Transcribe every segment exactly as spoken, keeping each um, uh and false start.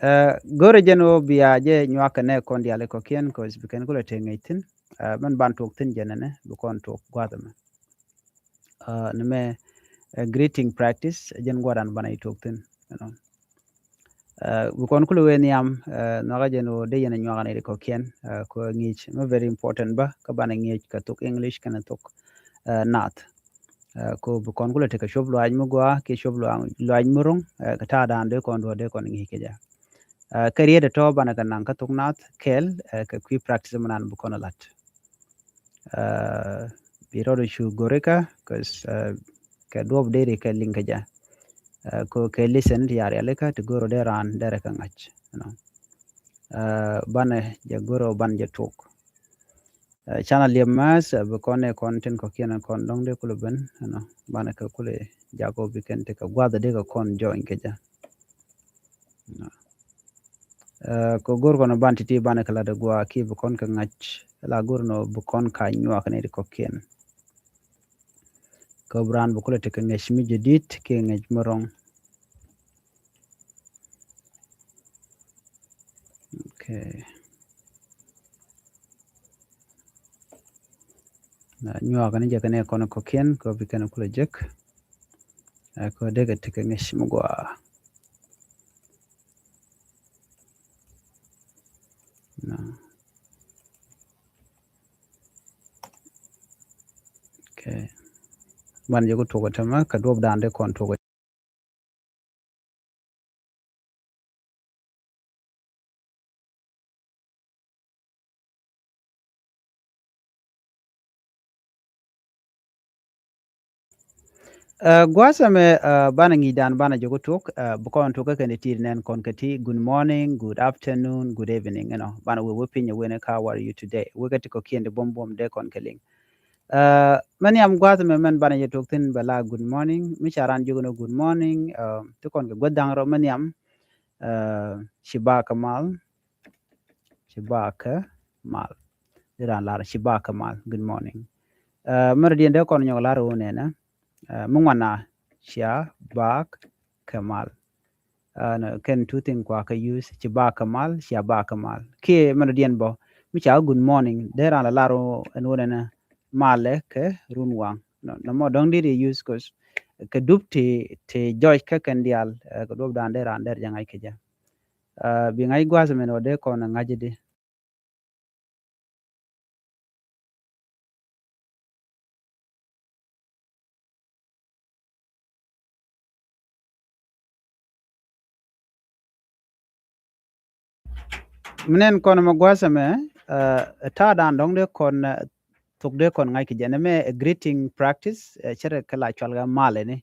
Ɛ, go̱rɛ jɛn ɣöö bia jɛ nyuak kɛ nɛ kɔn diaal i̱ kɔ̱kiɛn, 'cause bi kɛn kulɛ tëë ŋäc thi̱n. Ɛ, mɛn ban tuɔk thi̱n jɛn ɛnɛ, bi kɔn tuɔk gua̱a̱th ɛmɛ. Ɛ, ni mɛ, ɛ, greeting practice, ɛ jɛn gua̱a̱th dan banɛ i̱ tuɔk thi̱n, you know. Ɛ, bi kɔn kulɛ wee nhiam, ɛ, nhɔakä jɛn ɣöö dee yɛn ɛ nyuak kɛ nɛ i̱ kɔ̱kiɛn, ɛ, kɛ ŋi̱i̱c mɛ very important bä, kä banɛ ŋi̱i̱c kɛ thok English kɛnɛ thok, ɛ, Naath. Ɛ, kɛ ɣöö bi kɔn kulɛ tekɛ cuɔp luaac mi gɔaa kiɛ cuɔp luaac, luaac mi ro̱ŋ, ɛ, kɛ ta̱a̱ dan dee kɔn duɔ̱ɔ̱r dee kɔn ŋi̱i̱c kɛ jɛ. Ɛ, kɛ riet ɛ tɔ̱ banɛ kɛ naŋ kä thok Naath kɛɛl, ɛ, kɛ kui̱ practice mi nan bi kɔn ɛ la̱t. Ɛ, bi rɔɔdɛ cu go̱rikä, 'cause, ɛ, kɛ duɔ̱ɔ̱p deri kɛ liŋ kɛ jɛ. Ɛ, kɛ, kɛ listen ti yar yalikä ti go̱r ɔ dee raan derɛ kɛ ŋa̱c, you know. Ɛ, banɛ jɛ go̱r ɔ ban jɛ tuɔk. Ɛ, canɛ liɛp määth, ɛ, bi kɔn ɛ kɔn tin kɔ̱kiɛn ɛ kɔn dɔ̱ŋ dee kulɛ ben, you know, banɛ kɛ kulɛ jak ɔ bi kɛn ti kɛ gua̱th ɛ dee kɛ kɔn join kɛ jɛ. Ɛ, kɛ go̱r kɔn ban ti̱ti̱ banɛ kɛ lat ɛ gua̱a̱ kiɛ bi kɔn kɛ ŋa̱c, la go̱r nɔ bi kɔn ka nyuak ni ti kɔ̱kiɛn. Kɛ bi raan bi kulɛ tekɛ ŋäc mi jadid kiɛ ŋäc mi ro̱ŋ. Okay. Na nyuak ni jɛ kɛn ɛ kɔn kɔ̱kiɛn kɛ bi kɛn kulɛ jek. Ɛ, kɛ dee kɛ tekɛ ŋäc mi gɔaa. Na. Okay. Ban jɛ ku tuɔk ɛ tämɛ kɛ duɔp dan dee kɔn tuɔk ɛ. Ɛ, gua̱a̱th ɛmɛ, ɛ, banɛ ŋi̱i̱c dan banɛ jɛ ku tuɔk, ɛ, bi kɔn tuɔk kä kɛn ti ti nɛn kɔn kɛ ti, good morning, good afternoon, good evening, you know, banɛ wee wee piny ɛ wen ɛ ka, how are you today? Wee kɛ ti kɔ̱kiɛn ti buɔm buɔm dee kɔn kɛ liŋ. Ɛ, mɛn yam gua̱a̱th mɛ mɛn banɛ jɛ tuɔk thi̱n bɛ la good morning. Mi ca raan jiök ni good morning, ɛ, ti kɔn kɛ guäth da̱ŋ rɔ mɛn yam, ɛ, ci bak kɛ mal. Ci bak kɛ mal. Di raan lar ci bak kɛ mal. Good morning. Ɛ, mɛn rɔ diɛn dee kɔn nyɔk lar wun nɛnɛ. Ɛ, mi ŋuan na cia bak kɛ mal. Ɛ, nɔ, kɛn two thing kua kɛ use, ci bak kɛ mal, cia bak kɛ mal. Kiɛ mɛn rɔ diɛn bɔ mi ca good morning, dee raan la lar ɛn wun nɛnɛ malɛ kɛ run waŋ. Nɔ, nɔmɔ dɔ̱ŋ diri use 'cause kɛ dup ti, ti jɔc kä kɛn diaal, ɛ, kɛ duɔp dan dee raan dee rɛ jɛ ŋa̱c kɛ jɛ. Ɛ, bi ŋa̱c gua̱a̱th mɛn wä dee kɔn ɛ ŋa̱c di. Mi nɛn kɔn mɛ gua̱a̱th ɛmɛ, ɛ, ta̱a̱ dan dɔ̱ŋ dee kɔn, ɛ, thok dee kɔn ŋa̱c kɛ jɛ nɛmɛ, ɛ, greeting practice, ɛ, cɛ rɛ kɛ la cual kɛ mal ɛni.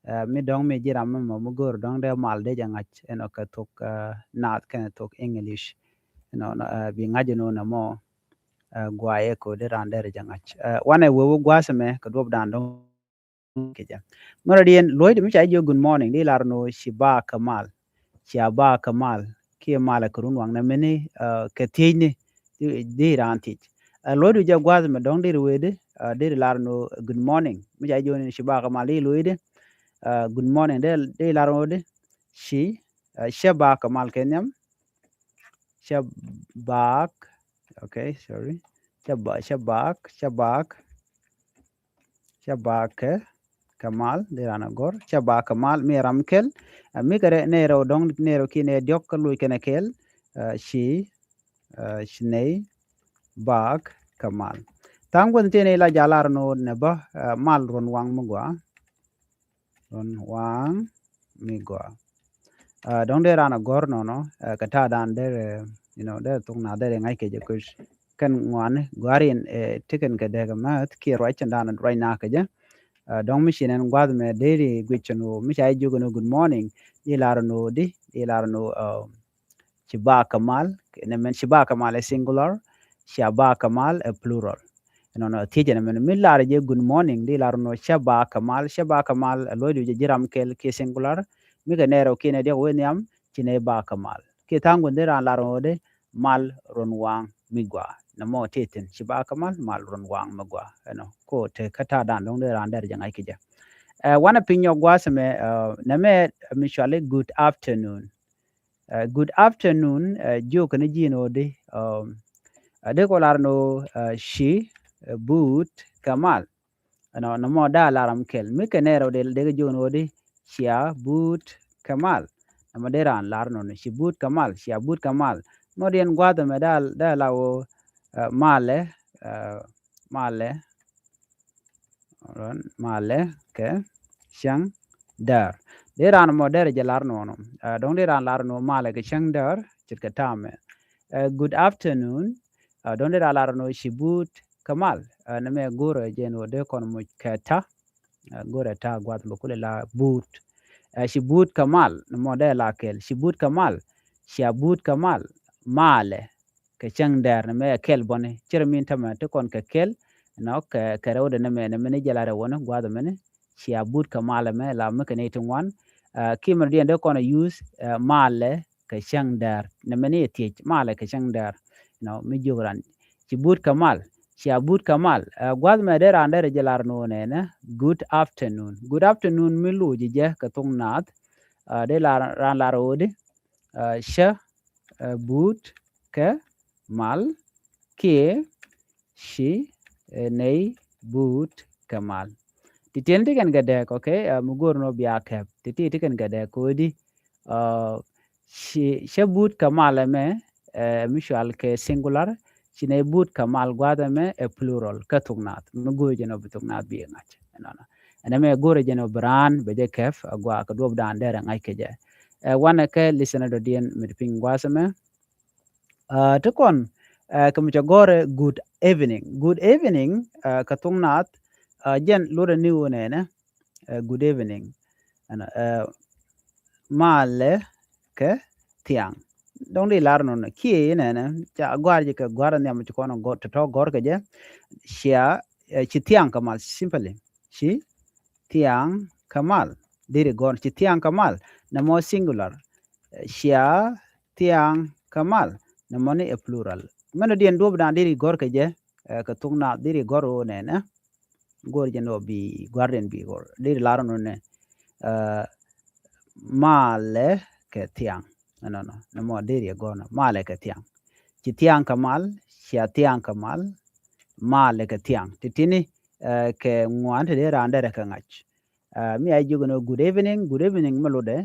Ɛ, mi dɔ̱ŋ mi ji̱ ram mɛ mɔ mi go̱o̱r dɔ̱ŋ dee mal dee jɛ ŋa̱c ɛnɔ kɛ thok, ɛ, Naath kɛnɛ thok English. Ɛnɔ, ɛ, bi ŋa̱c ɛnɔ nɛmɔ, ɛ, guayɛ kɛ wä dee raan dee rɛ jɛ ŋa̱c. Ɛ, wanɛ wee wä gua̱a̱th ɛmɛ kɛ duɔp dan dɔ̱ŋ kɛ jɛ. Mɛn rɔ diɛn luɔ̱c di mi ca jiök good morning di lar ni ɣöö ci bak kɛ mal. Cia bak kɛ mal kiɛ mal kɛ run waŋ nɛ mini, ɛ, kɛ thiecni di, di raan thiec. Ɛ, luɔ̱c di jɛ gua̱a̱th mɛ dɔ̱ŋ di ri wee di, ɛ, di ri lar ni ɣöö good morning. Mi ca jiök ni ci bak kɛ mal di luɔ̱c di, ɛ, good morning di, di lar ni ɣöö di ci, ɛ, cɛ bak kɛ mal kɛ nhiam. Cɛ bak, okay, sorry. Cɛ ba-, cɛ bak, cɛ bak. Cɛ bak kɛ, kɛ mal, di ran a gɔr. Cɛ bak kɛ mal, mi ram kɛl. Ɛ, mi kɛ rɛ, nɛ rɛw dɔŋ, nɛ rɛw ki nɛ diɔk kä loc kɛnɛ kɛl. Ɛ, ci, ɛ, ci nɛy bak kɛ mal. Tha̱a̱ŋ gua̱n thieen ila jalar ni wot nɛ bä, ɛ, mal ruɔn waŋ mi gɔaa. Ruɔn waŋ mi gɔaa. Ɛ, dɔ̱ŋ dee ran a gɔ̱r nɔnɔ, ɛ, kɛ ta̱a̱ dan derɛ, you know, derɛ thok na derɛ ŋa̱c kɛ jɛ kuc. Kɛn ŋuani gɔ̱a̱r in, ɛ, tekɛn kɛ dee kɛ math kiɛ ruac cɛn dan ruac na kɛ jɛ. Ɛ, dɔ̱ŋ mi ci nɛn gua̱th mɛ deri guic cɛn ɣöö mi ca jiök ɛn ɣöö good morning, di lar ɛn ɣöö di, di lar ɛn ɣöö, ɛ, ci bak kɛ mal, nɛ mɛn ci bak kɛ mal ɛ singular, cia bak kɛ mal ɛ plural. Nɔnɔ thiecɛ nɛ mɛn mi lar jɛ good morning, di lar nɔ cɛ bak kɛ mal, cɛ bak kɛ mal, ɛ luɔ̱c du jɛ ji̱ ram kɛl kiɛ singular, mi kɛ nɛɛrɛ kiɛ nɛ diɛk wee nhiam, ci nɛ bak kɛ mal. Kiɛ tha̱a̱ŋ gua̱n di ran lar ŋɔ̱ di mal ruɔn waŋ mi gɔaa. Nɛ mɔ ti thi̱n, ci bak kɛ mal, mal ruɔn waŋ mi gɔaa. Ɛnɔ, ko te kä ta̱a̱ dan dɔ̱ŋ di ran dɛr jɛ ŋa̱c ki jɛ. Ɛ, wanɛ piny nyɔk gua̱a̱th mɛ, ɛ, nɛ mɛ mi cuali good afternoon. Ɛ, good afternoon, ɛ, jiök kɛn ji̱n ɣöö di, ɛ, ɛ, dee kɔ lar ni ɣöö, ɛ, ci, ɛ, but kɛ mal. Ɛnɔ, nɔmɔ dee a lar ram kɛl. Mi kɛ nɛɛrɛ ɣöö dee, dee kɛ jiök ni ɣöö di, cia but kɛ mal. Nɔmɔ dee raan lar nɔnɔ, ci but kɛ mal, cia but kɛ mal. Mɔ diɛn gua̱a̱th ɛmɛ dee a, dee a lar ɣöö, ɛ, malɛ, ɛ, malɛ, Malɛ kɛ cäŋ däär. Dee raan mɔ derɛ jɛ lar nɔnɔ. Ɛ, dɔ̱ŋ dee raan lar nɔ malɛ kɛ cäŋ däär ce̱tkɛ ta̱a̱mɛ. Ɛ, good afternoon. Ɛ, dɔ̱ŋ dee raan lar nɔ ci but kɛ mal. Ɛ, nɛmɛ go̱rɛ jɛ nɔ dee kɔn muc kɛ ta̱a̱. Ɛ, go̱rɛ ta̱a̱ gua̱th bɛ kulɛ la but. Ɛ, ci but kɛ mal. Nɛmɔ dee la kɛl. Ci but kɛ mal. Cia but kɛ mal. Malɛ kɛ cäŋ däär nɛmɛ ɛ kɛl bɔni. Cir min tämɛ ti kɔn kɛ kɛl, nɔ, kɛ, kɛ rɛwdɛ nɛmɛ, nɛmɛ ni jɛ la rɛw wä ni gua̱a̱th ɛmɛni. Cia but kɛ mal ɛmɛ la mi kɛ ni ti ŋuan. Ɛ, kiɛ mɛn diɛn dee kɔn ɛ use, ɛ, malɛ kɛ cäŋ däär. Nɛmɛ ni ɛ thiec, malɛ kɛ cäŋ däär. Nɔ, mi jiök ran. Ci but kɛ mal. Cia but kɛ mal. Ɛ, gua̱a̱th ɛmɛ dee raan derɛ jɛ lar ni wä nɛnɛ, good afternoon. Good afternoon mi lo̱c jɛ kɛ thok naath. Ɛ, dee lar, raan lar wä di. Ɛ, cä, ɛ, but kɛ mal kiɛ ci, ɛ, nɛy but kɛ mal. Ti tiɛn ti kɛn kɛ dɛk, okay? Ɛ, mi go̱o̱r nɔ bia kɛp. Ti ti ti kɛn kɛ dɛk kodi. Ɛ, ci, cä but kɛ mal ɛmɛ, ɛ, mi cual kɛ singular, ci nɛy but kɛ mal gua̱a̱th ɛmɛ ɛ plural, kä thok naath. Mi go̱o̱r jɛ nɔ bi thok naath bi ŋa̱c. Ɛnɔnɔ. Ɛn ɛmɛ go̱o̱rɛ jɛ nɔ bi raan bɛ jɛ kɛp, ɛ, gua kɛ duɔp dan derɛ ŋa̱c kɛ jɛ. Ɛ, wanɛ kɛ listener dɔ̱diɛn mi ti piny gua̱a̱th ɛmɛ. Ɛ, ti kɔn, ɛ, kɛ mi cɛ gɔ̱rɛ good evening. Good evening, ɛ, kɛ thok naath, ɛ, jɛn lotdɛ ni wä nɛnɛ, ɛ, good evening. Ɛnɔ, ɛ, malɛ kɛ thiaŋ. Dɔ̱ŋ di lar nɔnɔ kiɛ inɛnɛ ca gɔ̱a̱r jɛ kɛ gɔ̱a̱r nhiam ci kɔn gɔ̱r tɔ̱tɔ̱ gɔ̱r kɛ jɛ. Cia, ɛ, ci thiaŋ kɛ mal, simply. Ci thiaŋ kɛ mal. Diri gɔ̱r ci thiaŋ kɛ mal. Nɛmɔ singular. Ɛ, cia thiaŋ kɛ mal. Nɛmɔ ni ɛ plural. Mɛn diɛn duɔp dan diri gɔ̱r kɛ jɛ. Ɛ, kɛ thok naath diri gɔ̱r wä nɛnɛ. Go̱r jɛ nɔ bi gua̱r den bi go̱r. Diri lar nɔ nɛ. Ɛ, malɛ kɛ thiaŋ. Ɛnɔnɔ. Nɛmɔ diri gɔ̱r nɔ. Malɛ kɛ thiaŋ. Ci thiaŋ kɛ mal. Cia thiaŋ kɛ mal. Malɛ kɛ thiaŋ. Ti tini, ɛ, kɛ ŋuan ti dee raan derɛ kɛ ŋa̱c. Ɛ, mi a jiök nɔ good evening, good evening mi lotdɛ.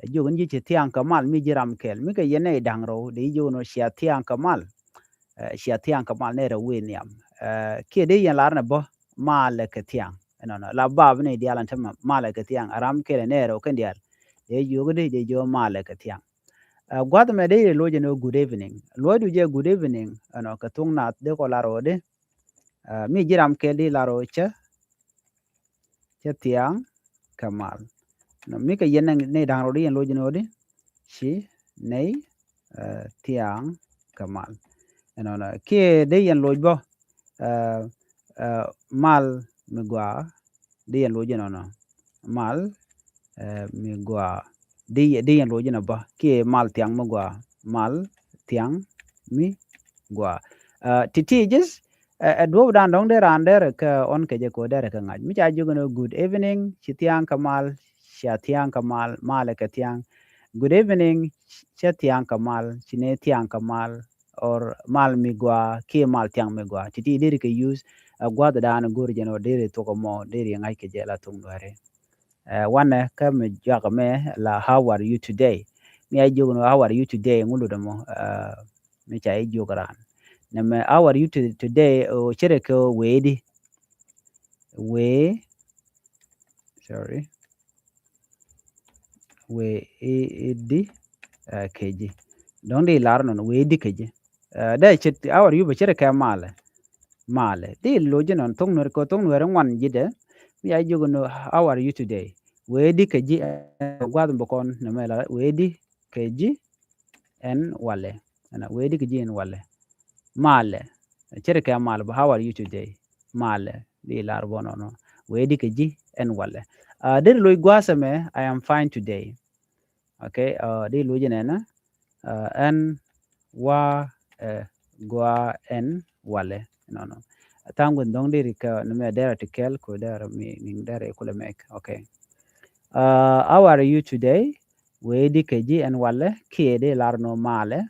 Ɛ, jiök ni ji̱ ci thiaŋ kɛ mal mi ji̱ ram kɛl. Mi kɛ yɛn nɛy da̱ŋ rɛw, dee jiök nɔ cia thiaŋ kɛ mal. Ɛ, cia thiaŋ kɛ mal nɛy rɛw wi̱i̱ nhiam. Ɛ, kiɛ dee yɛn lar nɛ bä malɛ kɛ thiaŋ. Ɛnɔnɔ. La bap ni diaal ɛn tämɛ malɛ kɛ thiaŋ. A ram kɛl ɛ nɛy rɛw kɛn diaal. Dee jiök di, dee jiök malɛ kɛ thiaŋ. Ɛ, gua̱th mɛ dee yɛ loc ɛn ɣöö good evening. Luɔcdu jɛ good evening, ɛnɔ, kɛ thok naath dee kɔ lar ɣöö di. Ɛ, mi ji̱ ram kɛl di lar ɣöö cä, cä thiaŋ kɛ mal. Nɔ, mi kɛ yɛn ni da̱ŋ rɛw di yɛn loc ni ɣöö di. Ci nɛy, ɛ, thiaŋ kɛ mal. Ɛnɔnɔ. Kiɛ dee yɛn loc bä, ɛ, ɛ, mal mi gɔaa, di yɛn loc inɔnɔ. Mal, ɛ, mi gɔaa. Di, di yɛn loc inɔ bä. Kiɛ mal thiaŋ mi gɔaa. Mal thiaŋ mi gɔaa. Ɛ, ti ti jis, ɛ, ɛ, duɔp dan dɔ̱ŋ dee raan derɛ kɛ ɣɔn kɛ jɛ kɛ ɣöö derɛ kɛ ŋa̱c. Mi ca jiök inɔ good evening, ci thiaŋ kɛ mal, cia thiaŋ kɛ mal, malɛ kɛ thiaŋ. Good evening, cä thiaŋ kɛ mal, ci nɛy thiaŋ kɛ mal, or mal mi gɔaa, kiɛ mal thiaŋ mi gɔaa. Ti ti deri kɛ use, ɛ, gua̱th dan go̱r jɛ nɔ deri thok ɛmɔ, deri ŋa̱c kɛ jɛ la thok Nuɛri. Ɛ, wanɛ kä mi juak mɛ la how are you today? Mi a jiök nɔ how are you today? Ŋu lotdɛ mɔ, ɛ, mi ca i̱ jiök raan. Nɛmɛ how are you to-, today? Ɔ, cɛ rɛ kɛ wee di. Wee, sorry. Wee i, i di, ɛ, kɛ ji̱. Dɔ̱ŋ di lar nɔn, wee di kɛ ji̱. Ɛ, dee cɛ, how are you bɛ cɛ rɛ kɛ malɛ. Malɛ. Di loc inɔn thok Nuɛri kɛ thok Nuɛri ŋuan ji̱ dɛ. Mi a jiök nɔ how are you today? Wee di kɛ ji̱, ɛ, gua̱th bä kɔn nɛmɛ la wee di kɛ ji̱ ɛn walɛ. Ɛnɔ, wee di kɛ ji̱ ɛn walɛ. Malɛ. Cɛ rɛ kɛ malɛ bä, how are you today? Malɛ. Di lar bä nɔnɔ. Wee di kɛ ji̱ ɛn walɛ. Ɛ, deri loc gua̱a̱th ɛmɛ, I am fine today. Okay, ɛ, di loc inɛnɛ, ɛ, ɛn wa, ɛ, gɔaa ɛn walɛ. Nɔnɔ. Tha̱a̱ŋ guin dɔ̱ŋ deri kɛ nɛmɛ derɛ ti kɛl kɛ derɛ mi, mi derɛ kulɛ mɛk. Okay. Ɛ, how are you today? Wee di kɛ ji̱ ɛn walɛ kiɛ di lar nɔ malɛ.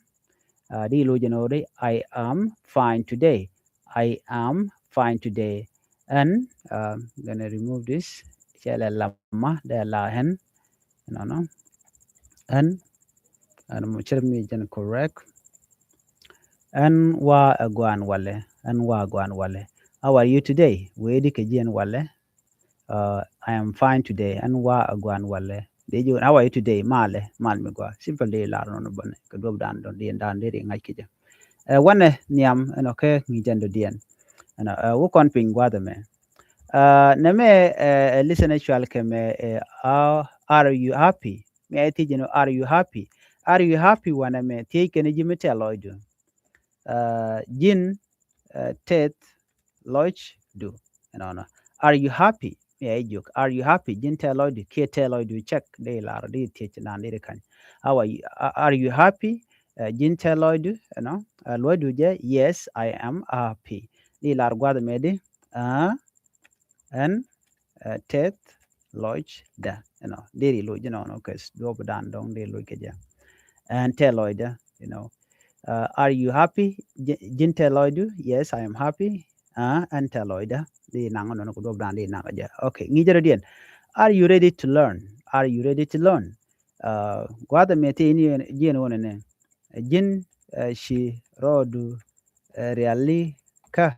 Uh, di lo jɛ nɔ di, I am fine today. I am fine today. Ɛn, uh, gonna remove this. Cɛ lɛ lamma dee la ɛn. Nɔnɔ. Ɛn, ɛn mo cɛ mi jɛn correct. Ɛn wa ɛ guan walɛ. Ɛn wa ɛ guan walɛ. How are you today? Wee di kɛ ji̱ ɛn walɛ. Uh, I am fine today. Ɛn wa ɛ guan walɛ. Dee ji̱, how are you today? Malɛ, mal mi gua. Simple dee lar nɔnɔ bɔnɛ. Kɛ duɔp dan dɔn dee dan dee ri ŋa̱c kɛ jɛ. Ɛ, wanɛ nhiam ɛnɔ kɛ ŋi̱i̱cän dɔ̱diɛn. Ɛnɔ, ɛ, wä kɔn piny gua̱a̱th ɛmɛ. Ɛ, nɛmɛ, ɛ, ɛ, listen actual kɛ mɛ, ɛ, are, are you happy? Mi a thiec ɛnɔ, are you happy? Are you happy wanɛ mɛ? Thiec kɛn ji̱ mi tɛth lɔcdu. Ɛ, ji̱n, ɛ, tɛth lɔcdu. Ɛnɔnɔ. Are you happy? Mi a jiök. Are you happy? Ji̱n tɛth lɔcdu. Kiɛ tɛth lɔcdu check. Dee lar, dee thiec nan dee kany. How are you, are you happy? Ɛ, ji̱n tɛth lɔcdu, you know, ɛ, lɔcdu jɛ, yes, I am happy. Di lar gua̱th mɛ di, ɛ, ɛn, ɛ, tɛth lɔcdä, you know, deri loc, you know, no, 'cause duɔp dan dɔŋ deri loc kɛ jɛ. Ɛn tɛth lɔcdä, you know. Ɛ, are you happy? Ji̱-, ji̱n tɛth lɔcdu, yes, I am happy. Ɛ, ɛn tɛth lɔcdä, di naŋ nɔ, no, kɛ duɔp dan di naŋ kɛ jɛ. Okay, ŋi̱i̱cä dɔ̱diɛn. Are you ready to learn? Are you ready to learn? Ɛ, gua̱th mɛ ti ni jiɛn wä nɛ nɛ. Ji̱n, ɛ, ci rɔɔdu, ɛ, rialikä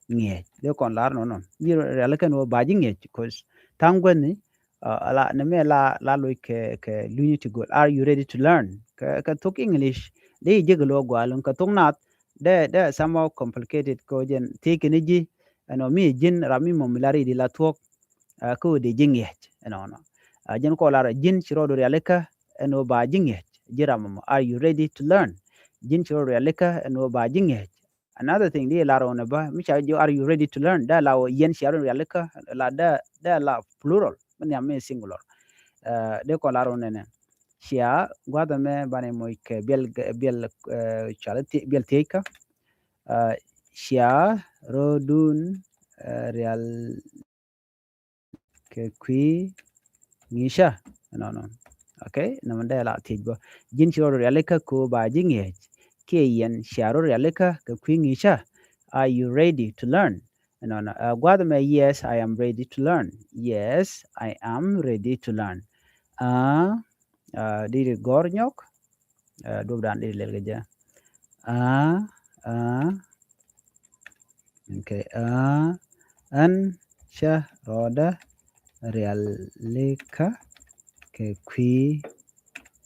ŋi̱eec. Dee kɔn lar nɔnɔ. Ji̱ rialikä ni wä ba ji̱ ŋi̱eec, 'cause tha̱a̱ŋ guäthni, ɛ, la, nɛmɛ la, la loc kɛ, kɛ lunyni ti gööl. Are you ready to learn? Kɛ, kɛ thok English, dee ji̱ kɛ lo̱ gua̱a̱l, kɛ thok Naath, dee, dee somehow complicated, kɛ jɛn thiec kɛn ji̱, ɛnɔ mi ji̱n ram mi mɔ mi la ri̱t di la thuɔ̱k, ɛ, kä wä dee ji̱ ŋi̱eec, ɛnɔnɔ. Ɛ, ji̱n kɔ lar ji̱n ci rɔɔdu rialikä, ɛn wä ba ji̱ ŋi̱eec, ji̱ ram mɔ. Are you ready to learn? Ji̱n ci rɔɔdu rialikä, ɛn wä ba ji̱ ŋi̱eec. Another thing, di lar wä nɛ bä, mi ca ji̱, are you ready to learn? Dee la wä yɛn cia rɔɔdu rialikä, la dee, dee la plural, mi nhiam mi singular. Ɛ, dee kɔ lar wä nɛ nɛ. Cia, gua̱th mɛ banɛ moc kɛ biɛl, biɛl, ɛ, cual thi-, biɛl thieckä. Ɛ, cia rɔɔdun, ɛ, rial kɛ kui̱ ŋi̱i̱cä. Nɔnɔ. Okay, nɔmɔ dee la thiec bä. Ji̱n ci rɔɔdu rialikä kɛ wä ba ji̱ ŋi̱eec. Kiɛ yɛn cia rɔɔdu rialikä kɛ kui̱ ŋi̱i̱cä. Are you ready to learn? Nɔnɔ. Ɛ, gua̱th mɛ, yes, I am ready to learn. Yes, I am ready to learn. Ɛ, ɛ, di ri gɔ̱r nyɔk. Ɛ, duɔp dan di lɛl kɛ jɛ. Ɛ, ɛ, okay, ɛ, ɛn cä rɔɔdä rialikä kɛ kui̱,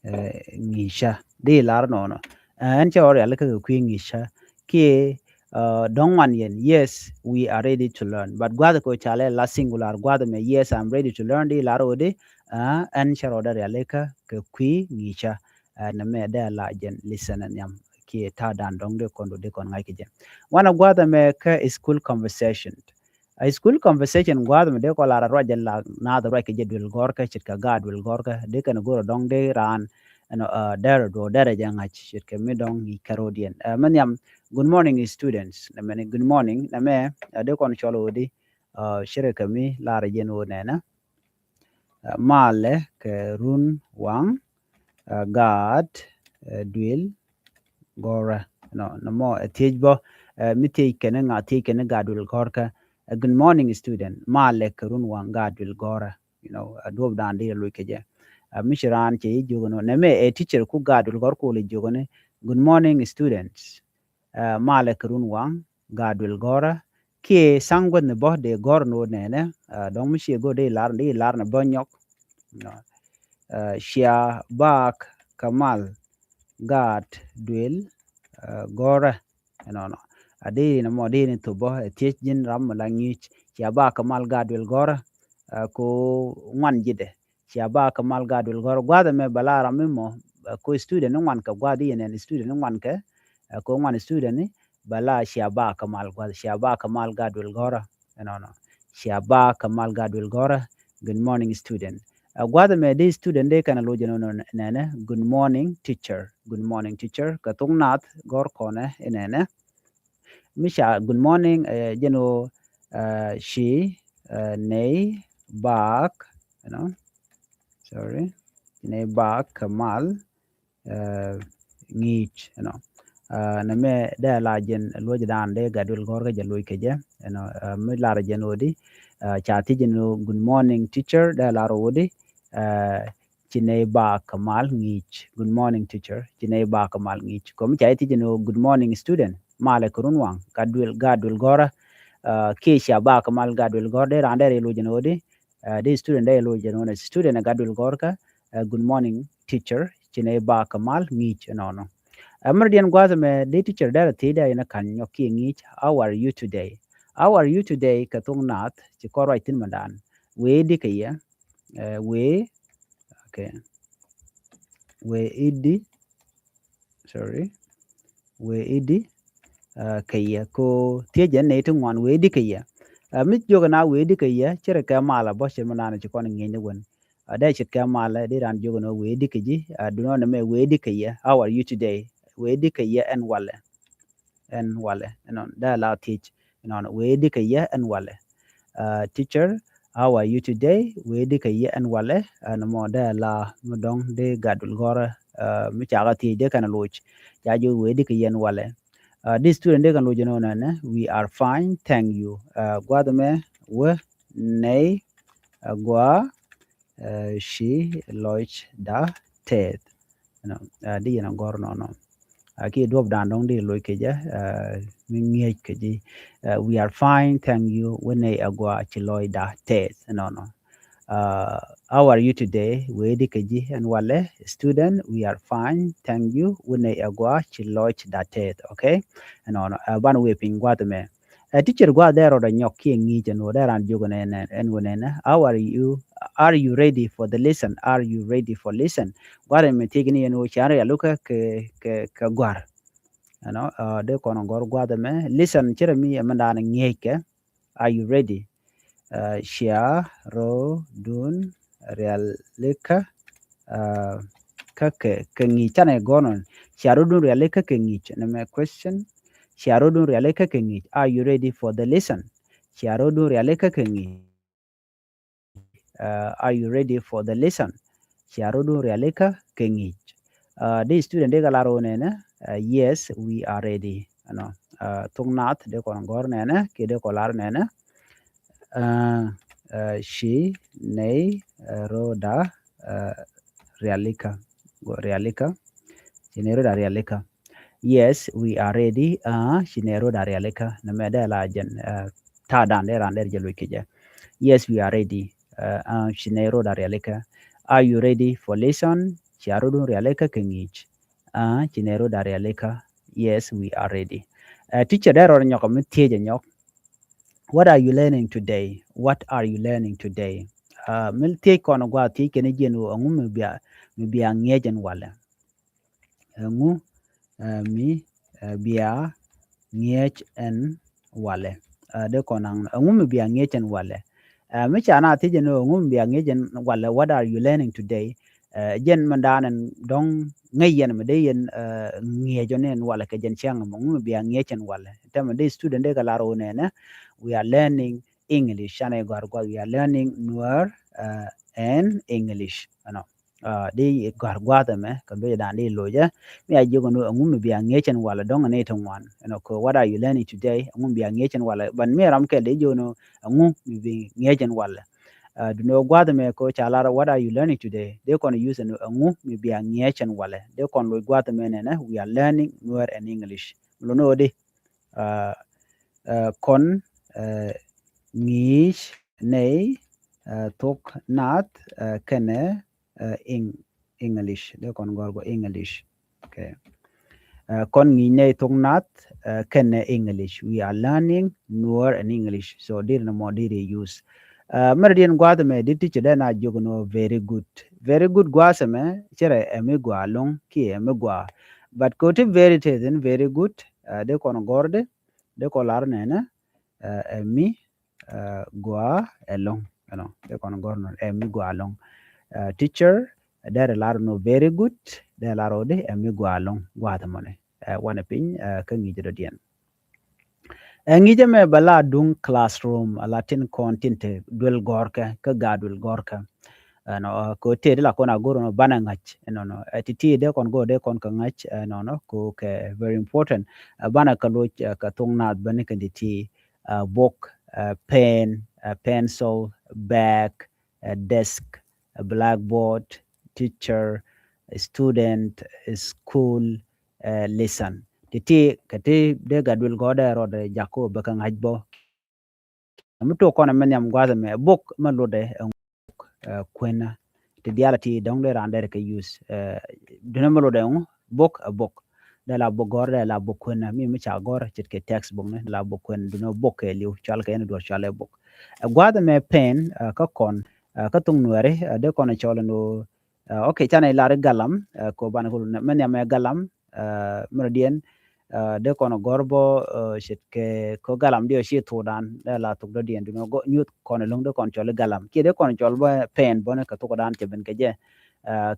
ɛ, ŋi̱i̱cä. Di lar nɔnɔ. Ɛ, ɛn cä rɔɔdä rialikä kɛ kui̱ ŋi̱i̱cä. Kiɛ, ɛ, dɔ̱ŋ ŋuan yɛn. Yes, we are ready to learn. But gua̱th kɛ ca lɛ la singular, gua̱th mɛ, yes, I am ready to learn. Di lar wä di, ɛ, ɛn cä rɔɔdä rialikä kɛ kui̱ ŋi̱i̱cä. Ɛ, nɛmɛ dee la jɛn listen nhiam kiɛ ta̱a̱ dan dɔ̱ŋ dee kɔn, dee kɔn ŋa̱c kɛ jɛ. Wanɛ gua̱th mɛ kä school conversation. A school conversation gua̱th mɛ dee kɔ lar ruac jɛ la naath ruac kɛ jɛ duël gɔ̱rkä, ce̱tkɛ gaat duël gɔ̱rkä, dee kɛn go̱r dɔ̱ŋ dee raan, ɛnɔ, ɛ, dɛr duɔ dɛr jɛ ŋa̱c, ce̱tkɛ mi dɔ̱ŋ i̱ kɛ rɔɔdiɛn. Ɛ, mi nhiam, good morning students. Nɛmɛ ni good morning, nɛmɛ, ɛ, dee kɔn cɔl wä di, ɛ, ce̱tkɛ mi lar jɛn wä nɛnɛ. Ɛ, malɛ kɛ run waŋ, ɛ, gaat, ɛ, duël gɔ̱rä. Nɔ, nɔmɔ, ɛ, thiec bä, ɛ, mi thiec kɛn ŋa, thiec kɛn gaat duël gɔ̱rkä. Ɛ, good morning student. Malɛ kɛ run waŋ, gaat duël gɔ̱rä. You know, ɛ, duɔp dan di loc kɛ jɛ. Ɛ, mi ci raan cɛ ji̱ jiök nɔ. Nɛmɛ ɛ teacher ku gaat duël gɔ̱r ku lɛ jiök ni, good morning students. Ɛ, malɛ kɛ run waŋ, gaat duël gɔ̱rä. Kiɛ tha̱a̱ŋ guäthni bä dee gɔ̱r ni wä nɛnɛ, ɛ, dɔ̱ŋ mi ciɛ go̱r dee lar, dee lar ni bä nyɔk. Ɛ, cia baak kɛ mal gaat duël, ɛ, gɔ̱rä. Ɛnɔnɔ. A dee ni mɔ dee ni thop bä, ɛ, thiec ji̱n ram mi la ŋi̱i̱c. Cia baak kɛ mal gaat duël gɔ̱rä. Ɛ, ko ŋuan ji̱dɛ. Cia baak kɛ mal gaat duël gɔ̱rä. Gua̱th ɛmɛ bɛ la ram mi mɔ, ɛ, ko student ni ŋuan kɛ gua̱th i̱ yɛn ɛn student ni ŋuan kɛ, ɛ, ko ŋuan student ni bɛ la cia baak kɛ mal gua̱th, cia baak kɛ mal gaat duël gɔ̱rä. Ɛnɔnɔ. Cia baak kɛ mal gaat duël gɔ̱rä. Good morning student. Ɛ, gua̱th ɛmɛ di student di kɛn a loc ɛnɔnɔ nɛnɛ, good morning teacher. Good morning teacher. Kɛ thok Naath gɔ̱r kɔnɛ inɛnɛ. Mi ca good morning, ɛ, jɛn ɣöö, ɛ, ci, ɛ, nɛy baak, you know, Sorry. Ci nɛy bak kɛ mal, uh, ŋi̱i̱c, you know. Uh, nɛmɛ dee la jɛn luɔc dan dee gat duël gɔ̱rkä jɛ luɔc kɛ jɛ, you know, uh, mi lar jɛn ɣöö di, uh, ca thiec jɛn ɣöö, "Good morning, teacher." Dee lar ɣöö di, uh, "Ci nɛy bak kɛ mal ŋi̱i̱c." "Good morning, teacher." "Ci nɛy bak kɛ mal ŋi̱i̱c." Kɛ mi ca thiec jɛn ɣöö, "Good morning, student." Malɛ kɛ run waŋ, gat duël, gat duël gɔ̱rä, uh, kiɛ cia bak kɛ mal gat duël gɔ̱rä, dee raan dee rɛy luɔc jɛn ɣöö di, uh, dee student dee luɔc jɛn ɣöö, student ɛ gat duël gɔ̱rkä, uh, "Good morning, teacher." "Ci nɛy bak kɛ mal ŋi̱i̱c." Ɛnɔnɔ. Uh, mɛrɛ diɛn gua̱a̱th ɛmɛ dee teacher dee rɛ thiec dee yɛn ɛ ka̱n nyɔk kiɛ ŋi̱i̱c, "How are you today?" "How are you today?" Kɛ thok naath ci kɔn ruac thi̱n mɛndan. "Wëë di kɛ yɛ?" Uh, wëë, okay. "Wëë di," sorry. "Wëë di, uh, kɛ yɛ?" Kɛ ɣöö thiec jɛn nɛy ti ŋuan, "Wëë di kɛ yɛ?" Uh, mi jiök ɛn a "Wëë di kɛ yɛ?" ce̱tkɛ malä bä, ce̱t mɛndan ci kɔn ŋi̱eecni wän. Uh, dee ce̱tkɛ malä, dee raan jiök ɛn ɣöö, "Wëë di kɛ ji̱?" Uh, duundɛ nɛmɛ, "Wëë di kɛ yɛ? How are you today?" "Wëë di kɛ yɛ ɛn walɛ?" Ɛn walɛ. Ɛnɔnɔ, dee la thiec. Ɛnɔnɔ, "Wëë di kɛ yɛ ɛn walɛ?" Uh, "Teacher, how are you today?" "Wëë di kɛ yɛ ɛn walɛ?" Uh, nɔmɔ dee la mi dɔ̱ŋ dee gat duël gɔ̱rä, uh, mi ca kɛ thiec dee kɛn loc. Ca jiök, "Wëë di kɛ yɛ ɛn walɛ?" Uh, dee student dee kɛn loc ɛnɔnɔ nɛnɛ, "We are fine, thank you." Uh, gua̱a̱th ɛmɛ, "Wä nɛy ɛ gɔaa, uh, ci lɔcda tɛth." You know, uh, dee yɛn ɛ gɔ̱r ɛnɔnɔ. Uh, kiɛ duɔ̱ɔ̱p dan dɔ̱ŋ dee loc kɛ jɛ, uh, mi ŋi̱eec kɛ ji̱. Uh, "We are fine, thank you." "Wä nɛy ɛ gɔaa, ci lɔcda tɛth." Ɛnɔnɔ. Uh, "How are you today?" "Wëë di kɛ ji̱ ɛn walɛ?" "Student, we are fine, thank you." "Wä nɛy ɛ gɔaa, ci lɔcda tɛth." Okay? Ɛnɔnɔ. Uh, banɛ wee piny gua̱a̱th ɛmɛ. Uh, teacher gua̱a̱th dee rɔɔdɛ nyɔk kiɛ ŋi̱i̱c ɛn ɣöö dee raan jiök ɛn, ɛn, ɛn ɣöö nɛnɛ, "How are you? Are you ready for the lesson? Are you ready for lesson?" Gua̱a̱th ɛmɛ thiec ni ɛn ɣöö cia rɔ rialikä kɛ, kɛ, kɛ gɔ̱a̱r. You know, uh, dee kɔn gɔ̱r gua̱a̱th ɛmɛ. Listen, ce̱t mi ɛmɛ dan ŋi̱eec kɛ. "Are you ready?" Uh, "Cia rɔɔdun rialikä, uh, kä kɛ, kɛ ŋi̱i̱c?" Canɛ gɔ̱r ɛnɔnɔ. "Cia rɔɔdun rialikä kɛ ŋi̱i̱c?" Nɛmɛ question. "Cia rɔɔdun rialikä kɛ ŋi̱i̱c?" "Are you ready for the lesson?" "Cia rɔɔdun rialikä kɛ ŋi̱i̱c?" Uh, "Are you ready for the lesson?" "Cia rɔɔdun rialikä kɛ ŋi̱i̱c?" Uh, dee student dee kɛ lar ɣöö nɛnɛ, uh, "Yes, we are ready." You know, uh, thok naath dee kɔn gɔ̱r nɛnɛ, kiɛ dee kɔn lar nɛnɛ, uh, uh, "Ci nɛy, uh, rɔɔda, uh, rialikä." Rialikä. "Ci nɛy rɔɔda rialikä." "Yes, we are ready." Uh, "Ci nɛy rɔɔda rialikä." Nɛmɛ dee la jɛn, uh, ta̱a̱ dan dee raan dee jɛ loc kɛ jɛ. "Yes, we are ready." Uh, uh, "Ci nɛy rɔɔda rialikä." "Are you ready for lesson?" "Cia rɔɔdun rialikä kɛ ŋi̱i̱c?" Uh, "Ci nɛy rɔɔda rialikä." "Yes, we are ready." Uh, teacher dee rɔɔdɛ nyɔk mi thiec ɛ nyɔk, "What are you learning today? What are you learning today?" Uh, mi thiec kɔn gua̱a̱th thiec kɛn jiɛn ɣöö ɛŋu mi bia, mi bia ŋi̱eec ɛn walɛ. Ɛŋu, uh, mi, uh, bia ŋi̱eec ɛn walɛ? Uh, dee kɔn naŋ, ɛŋu mi bia ŋi̱eec ɛn walɛ? Uh, mi ca na thiec ɛn ɣöö ɛŋu mi bia ŋi̱eec ɛn walɛ, "What are you learning today?" Uh, jɛn mɛndan ɛn dɔ̱ŋ ŋäc yɛn mɛ dee yɛn, uh, ŋi̱eec ɔ ni ɛn walɛ kɛ jɛn cäŋ mɔ, "Ɛŋu mi bia ŋi̱eec ɛn walɛ?" Tɛmɛ dee student dee kɛ lar ɣöö nɛnɛ, "We are learning English." Canɛ gɔ̱a̱r gua̱a̱th, "We are learning Nuer, uh, and English." You know. Uh, dee gɔ̱a̱r gua̱a̱th ɛmɛ kɛ luɔcɛ dan dee locɛ. Mi a jiök ɛn ɣöö ɛŋu mi bia ŋi̱eec ɛn walɛ, dɔ̱ŋ ɛ nɛy ti ŋuan. You know, kɛ "What are you learning today?" "Ɛŋu mi bia ŋi̱eec ɛn walɛ?" But mi ram kɛl dee jiök ɛn ɣöö ɛŋu mi bi ŋi̱eec ɛn walɛ. Uh, duundɛ ɣöö gua̱a̱th ɛmɛ kɛ ɣöö ca lar, "What are you learning today?" Dee kɔn use ɛn ɣöö ɛŋu mi bia ŋi̱eec ɛn walɛ. Dee kɔn loc gua̱a̱th ɛmɛ nɛnɛ, "We are learning Nuer and English." Mi lot ni ɣöö di, uh, uh, kɔn, uh, ŋi̱i̱c nɛy, uh, thok naath, uh, kɛnɛ, uh, Eng-, English. Dee kɔn gɔ̱r kɛ English. Okay. Uh, kɔn ŋi̱i̱c nɛy thok naath, uh, kɛnɛ English. "We are learning Nuer and English." So deri nɔmɔ deri use. Uh, mɛrɛ diɛn gua̱a̱th ɛmɛ dee teacher dee na jiök ɛn ɣöö very good. Very good gua̱a̱th ɛmɛ, ce̱tkɛ ɛ mi gɔaa ɛlɔ̱ŋ kiɛ ɛ mi gɔaa. But kɛ ɣöö ti very tɛth thi̱n, very good, uh, dee kɔn gɔ̱r di, dee kɔn lar nɛnɛ, uh, ɛ mi, uh, gɔaa ɛlɔ̱ŋ. You know, dee kɔn gɔ̱r nɔ, ɛ mi gɔaa ɛlɔ̱ŋ. Uh, teacher dee lar nɔ very good, dee lar ɣöö di ɛ mi gɔaa ɛlɔ̱ŋ gua̱a̱th ɛmɔnɛ. Uh, wanɛ piny, uh, kä ŋi̱i̱cɛ dɔ̱diɛn. Ɛ ŋi̱i̱cɛ mɛ bɛ la duŋ classroom, a la tin kɔn tin te duel gɔ̱rkɛ, kä gaat duel gɔ̱rkɛ. Ɛnɔ, kɛ tëë di la kɔn a go̱r nɔ banɛ ŋa̱c ɛnɔnɔ. Ɛ ti ti dee kɔn go̱r dee kɔn kɛ ŋa̱c ɛnɔnɔ kɛ kɛ very important. Ɛ banɛ kɛ loc ɛ kɛ thok naath bäni kɛ ti ti ɛ book, ɛ pen, ɛ pencil, bag, ɛ desk, ɛ blackboard, teacher, student, school, ɛ lesson. Ti ti kɛ ti dee gat duël gɔ̱r dee rɔɔdɛ jak kɛ bɛ kɛ ŋa̱c bä. Mi tok kɔn mɛ nhiam gua̱th mɛ book mɛ lotdɛ ɛ kuenä. Ti diaal ti dɔ̱ŋ dee raan dee rɛ kɛ use. Dunɛ mɛ lotdɛ ŋu book ɛ book. Dee la book gɔ̱r dee la book kuenä mi mi ca gɔ̱r ce̱tkɛ text book ni la book kuenä dunɛ book kɛ liw cual kɛ ɛn duɔr cual ɛ book. Ɛ gua̱th mɛ pen kä kɔn kä thuŋ nuɛri dee kɔn cɔl ɛn ɣöö. Ok, canɛ lar i̱ galam kɛ banɛ kul mɛ nhiam ɛ galam. Mɛ rɔ diɛn dee kɔn gɔ̱r bä ce̱tkɛ kɛ galam diɛ ci thokdan dee la thok dɔ̱diɛn dunɛ nyuth kɔn lo̱ŋ dee kɔn cɔl i̱ galam kiɛ dee kɔn cɔl bä pen bä ni kɛ thokdan cɛ ben kɛ jɛ.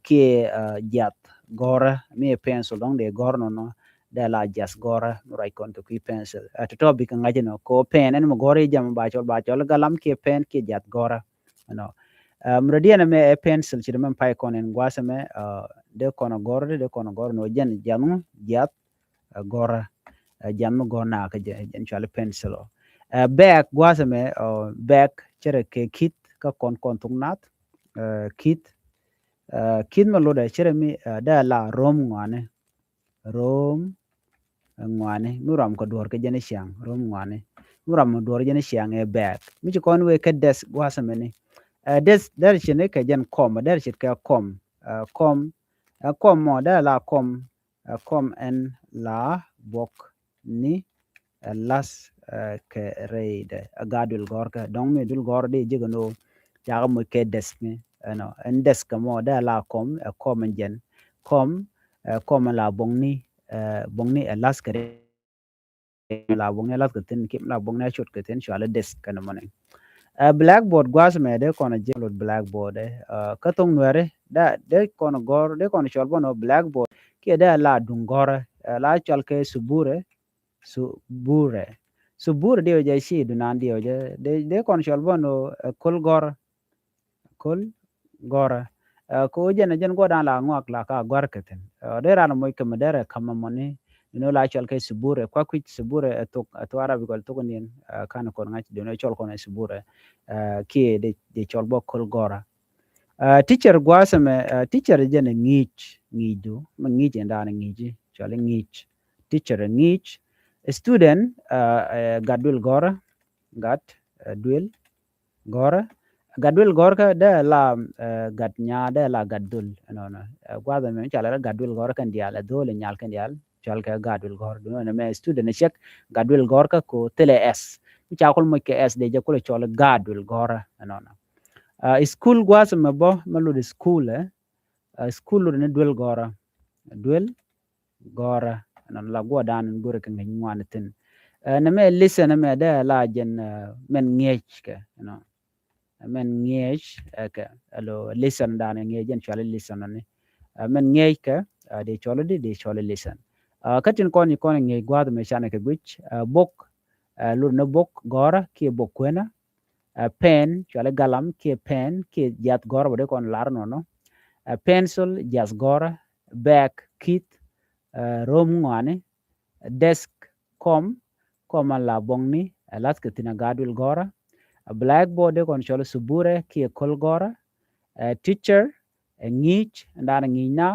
Kiɛ jiath gɔ̱rä mi ɛ pencil dɔ̱ŋ dee gɔ̱r nɔnɔ dee la jiath gɔ̱rä mi ruac kɔn kɛ kui̱ pencil. Tɔtɔ bikɛ ŋa̱c inɔ kɛ pen ɛn mi gɔ̱r i̱ jam ba cɔl ba cɔl i̱ galam kiɛ pen kiɛ jiath gɔ̱rä. Ɛnɔ. Mɛ rɔ diɛn ɛmɛ ɛ pencil ci dee mɛ pay kɔn in gua̱th ɛmɛ dee kɔn gɔ̱r dee kɔn gɔ̱r nɔ jɛn jiath ŋu jiath gɔ̱rä. Jiath mi gɔ̱r nakä jɛ jɛn cual i̱ pencil ɔ. Bag gua̱th ɛmɛ bag cɛ rɛ kɛ kith kä kɔn kɔn thok nath. Kith kith mɛ lotdɛ cɛ rɛ mi dee la rom ŋuani. Rom ŋuani mi ram kɛ duɔr kɛ jɛn i̱ ciaŋ rom ŋuani mi ram kɛ duɔr jɛn i̱ ciaŋ ɛ bag mi ci kɔn wee kɛ desk gua̱th ɛmɛ ni. Desk dee rɛ ci ni kɛ jɛn kɔm dee rɛ ci kɛ kɔm kɔm kɔm mɔ dee la kɔm kɔm ɛn la buɔk ni ɛ lath kɛ rɛydɛ ɛ gaa duël gɔ̱rkä dɔ̱ŋ mi duël gɔ̱r di jikɛ ni ɣöö cakɛ moc kɛ desk mi ɛnɔ ɛn desk kɛ mɔ dee la kɔm ɛ kɔm ɛn jɛn kɔm ɛ kɔm ɛn la buɔk ni buɔk ni ɛ lath kɛ rɛydɛ la buɔk ni ɛ lath kɛ thi̱n kiɛ la buɔk ni ɛ cot kɛ thi̱n cual i̱ desk kɛn mɔni. Ɛ blackboard gua̱th mɛ dee kɔn jiɛn lot blackboard ɛ kä thoŋ nuɛri dee kɔn gɔ̱r dee kɔn cɔl bä nɔ blackboard kiɛ dee la duŋ gɔ̱rä la cɔl kɛ suburɛ. Suburɛ suburɛ diɛ wä jɛ ci dunan diɛ wä jɛ dee kɔn cɔl bä nɔ ɛ ko̱l gɔ̱rä. Ko̱l gɔ̱rä. Kɛ wä jɛn ɛ jɛn guɔdan la ŋuak la ka gɔ̱r kɛ thi̱n dee ran moc kɛ mɛ derɛ ka̱m mɔni. Ni nɔ la cɔl kɛ suburɛ kua kui̱c suburɛ ɛ thok ɛ thok Arabic kɔl thok niɛn kan kɔn ŋa̱c dee nɔ cɔl kɔn ɛ suburɛ. Kiɛ dee cɔl bä ko̱l gɔ̱rä. Teacher gua̱a̱th ɛmɛ teacher jɛn ɛ ŋi̱i̱c ŋi̱i̱cdu mɛ ŋi̱i̱c in da̱a̱n ɛ ŋi̱i̱c cɔal i̱ ŋi̱i̱c. Teacher ɛ ŋi̱i̱c. Student gat duël gɔ̱rä gat duël gɔ̱rä. Gat duël gɔ̱rkä dee la gat nya dee la gat dhol ɛnɔnɔ. Gua̱a̱th ɛmɛ mi cɔal ɛ gat duël gɔ̱rä kɛn diaal ɛ dhol ɛ nyal kɛn diaal cɔal kɛ gat duël gɔ̱rä dunɛ mɛ student ɛ cɛk gat duël gɔ̱rkä ko thilɛ ɛs. Mi ca kul moc kɛ ɛs dee jɛ kul ɛ cɔl gat duël gɔ̱rä ɛnɔnɔ. School gua̱a̱th ɛmɛ bä mɛ lot school ɛ school lot ni duël gɔ̱rä. Duël gɔ̱rä ɛnɔnɔ la guɔdan in go̱rɛ kɛ ŋi̱i̱c ŋuan thi̱n. Nɛ mɛ lesson ɛmɛ dee la jɛn mɛn ŋi̱eec kɛ ɛnɔ. Mɛn ŋi̱eec ɛkɛ ɛlo lesson dan ŋi̱eec jɛn cuali lesson ni. Mɛn ŋi̱eec kɛ dee cɔl di dee cɔl lesson. Kä tin kɔn i̱ kɔn ŋi̱eec gua̱a̱th mɛ canɛ kɛ guic book. Lot ni book gɔ̱rä kiɛ book kuenä. Pen cuali galam kiɛ pen kiɛ jiath gɔ̱rä bä dee kɔn lar nɔnɔ. Pencil jiath gɔ̱rä. Bag kith. Rom ŋɔani. Desk kɔm. Kɔm a la buɔ̱ŋni ɛ lath kɛ thi̱n a gaa duël gɔ̱rä. Blackboard dee kɔn cɔl suburɛ kiɛ ko̱l gɔ̱rä. Teacher ɛ ŋi̱i̱c ɛn da̱a̱n ŋi̱i̱c na.